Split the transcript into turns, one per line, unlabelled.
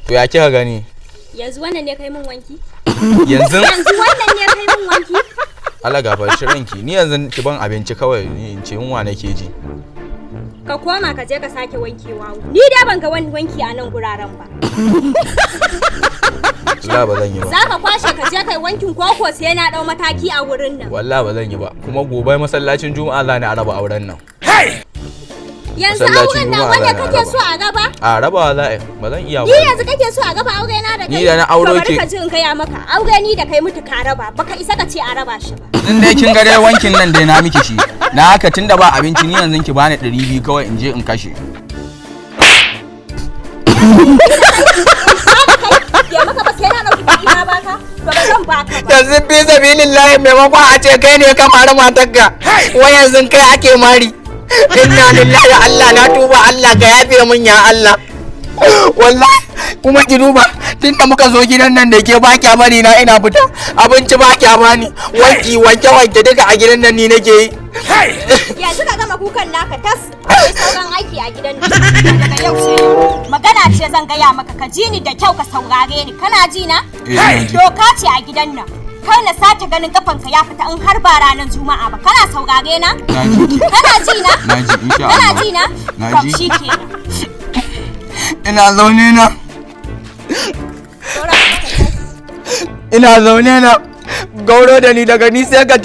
To ya kika gani?
Yanzu wannan ne kai min wanki?
Yanzu
Yanzu wannan ne kai min wanki?
Allah gafarci ranki, ni yanzu ki ban abinci kawai ni in ce yunwa nake ji.
Ka koma ka je ka sake wankewa. Ni dai ban ga wani wanki a nan guraren ba.
Wallahi ba zan yi ba.
Za ka kwashe ka je kai wankin koko sai na dau mataki a wurin nan.
Wallahi ba zan yi ba. Kuma gobe masallacin Juma'a za ni a raba auren nan.
Yanzu
Masallacin
auren nan
Juma'a
wanda
za ni a
kake
raba.
so a gaba?
A rabawa za a yi, ba zan iya
Ni
ba.
yanzu kake so a gaba aure na da kai?
Ni da na auro
To bari
ki.
ka ji in gaya maka. Aure ni da kai mutu ka raba. Baka isa ka ce a raba shi ba.
In dai kin ga dai wankin nan dai na miki shi. Na haka tunda ba abinci, ni yanzu ki bani 200 kawai in je in kashe.
Ya maka ba sai na dauki kuɗi na baka? To ba zan baka ba.
Yanzu fi sabilillahi, maimakon a ce kai ne ka mari matarka, wai yanzu kai ake mari. Inna lillahi, Allah na tuba, Allah ka yafe min, ya Allah. Wallahi kuma ki duba, tunda muka zo gidan nan da ke, ba kya bari na ina fita, abinci ba kya bani, wanki, wanke wanke duka a gidan nan ni nake yi.
Yanzu ka gama kukan naka tas, akwai sauran aiki a gidan nan. Daga yau sai yau. Magana ce zan gaya maka, ka ji ni da kyau, ka saurare ni. Kana ji na?
Eh, ina ji.
Doka ce a gidan nan. Kar na sake ganin kafanka ya fita in har ba ranar Juma'a ba. Kana saurare na?
Na ji.
Kana ji na?
Na ji, insha
Kana
Allah.
ji na?
Na
To
ji.
shikenan.
Ina zaune na
Saura ka
ina zaune na gauro da ni, daga ni sai ka.